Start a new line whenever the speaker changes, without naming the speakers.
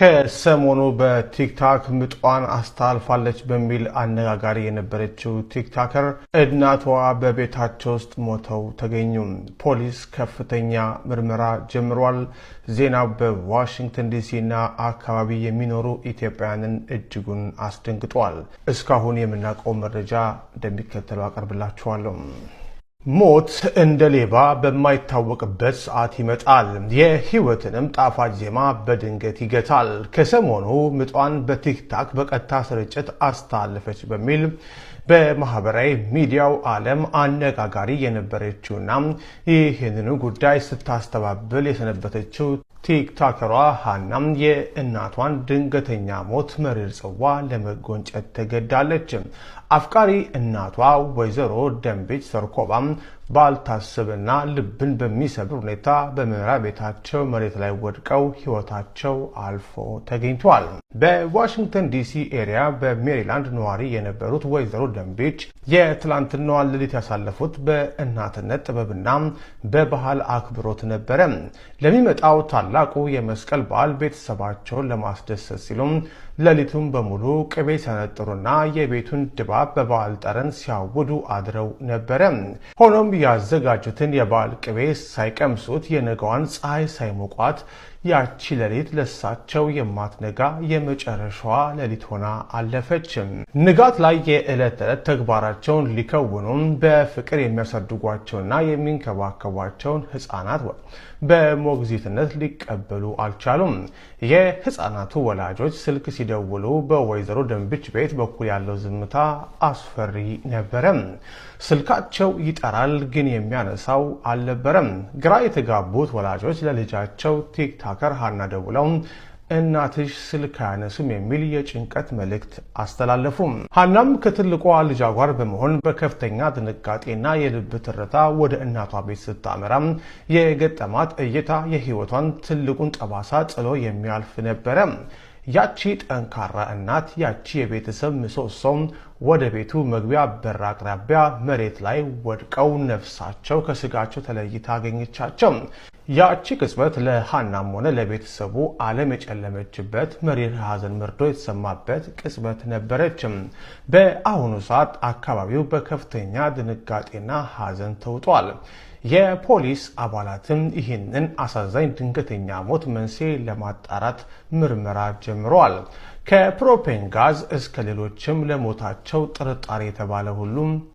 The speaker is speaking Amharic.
ከሰሞኑ በቲክታክ ምጧን አስተላልፋለች በሚል አነጋጋሪ የነበረችው TikToker እናቷ በቤታቸው ውስጥ ሞተው ተገኙ። ፖሊስ ከፍተኛ ምርመራ ጀምሯል። ዜናው በዋሽንግተን ዲሲ እና አካባቢ የሚኖሩ ኢትዮጵያውያንን እጅጉን አስደንግጧል። እስካሁን የምናውቀው መረጃ እንደሚከተለው አቀርብላችኋለሁ። ሞት እንደ ሌባ በማይታወቅበት ሰዓት ይመጣል። የሕይወትንም ጣፋጭ ዜማ በድንገት ይገታል። ከሰሞኑ ምጧን በቲክታክ በቀጥታ ስርጭት አስተላለፈች በሚል በማህበራዊ ሚዲያው ዓለም አነጋጋሪ የነበረችውና ይህንኑ ጉዳይ ስታስተባብል የሰነበተችው ቲክታከሯ ሀናም የእናቷን ድንገተኛ ሞት መሪር ጽዋ ለመጎንጨት ተገዳለች። አፍቃሪ እናቷ ወይዘሮ ደንቤች ሰርኮባም ባልታሰበና ልብን በሚሰብር ሁኔታ በመኖሪያ ቤታቸው መሬት ላይ ወድቀው ሕይወታቸው አልፎ ተገኝቷል። በዋሽንግተን ዲሲ area በሜሪላንድ ነዋሪ የነበሩት ወይዘሮ ደንቤች የትላንትናዋን ሌሊት ያሳለፉት በእናትነት ጥበብና በባህል አክብሮት ነበረ። ለሚመጣው ታላቁ የመስቀል በዓል ቤተሰባቸውን ለማስደሰት ሲሉም ሌሊቱን በሙሉ ቅቤ ሲያነጥሩና የቤቱን ድባብ በበዓል ጠረን ሲያውዱ አድረው ነበረ። ሆኖም ያዘጋጁትን የበዓል ቅቤ ሳይቀምሱት፣ የነገዋን ፀሐይ ሳይሞቋት ያቺ ሌሊት ለሳቸው የማትነጋ የመጨረሻዋ ሌሊት ሆና አለፈች። ንጋት ላይ የዕለት ተዕለት ተግባራቸውን ሊከውኑ በፍቅር የሚያሳድጓቸውና የሚንከባከቧቸውን ሕፃናት በሞግዚትነት ሊቀበሉ አልቻሉም። የሕፃናቱ ወላጆች ስልክ ሲደውሉ በወይዘሮ ደንብች ቤት በኩል ያለው ዝምታ አስፈሪ ነበረ። ስልካቸው ይጠራል፣ ግን የሚያነሳው አልነበረም። ግራ የተጋቡት ወላጆች ለልጃቸው TikToker ሀና ደውለው እናትሽ ስልክ አያነሱም የሚል የጭንቀት መልእክት አስተላለፉ። ሀናም ከትልቋ ልጇ ጋር በመሆን በከፍተኛ ድንጋጤና የልብ ትርታ ወደ እናቷ ቤት ስታመራ የገጠማት እይታ የሕይወቷን ትልቁን ጠባሳ ጥሎ የሚያልፍ ነበረ። ያቺ ጠንካራ እናት፣ ያቺ የቤተሰብ ምሰሶ ወደ ቤቱ መግቢያ በር አቅራቢያ መሬት ላይ ወድቀው ነፍሳቸው ከስጋቸው ተለይታ አገኘቻቸው። ያቺ ቅጽበት ለሀናም ሆነ ለቤተሰቡ ዓለም የጨለመችበት፣ መሪር ሐዘን መርዶ የተሰማበት ቅጽበት ነበረች። በአሁኑ ሰዓት አካባቢው በከፍተኛ ድንጋጤና ሐዘን ተውጧል። የፖሊስ አባላትም ይህንን አሳዛኝ ድንገተኛ ሞት መንስኤ ለማጣራት ምርመራ ጀምረዋል። ከ propane ጋዝ እስከ ሌሎችም ለሞታቸው ጥርጣሬ የተባለ ሁሉም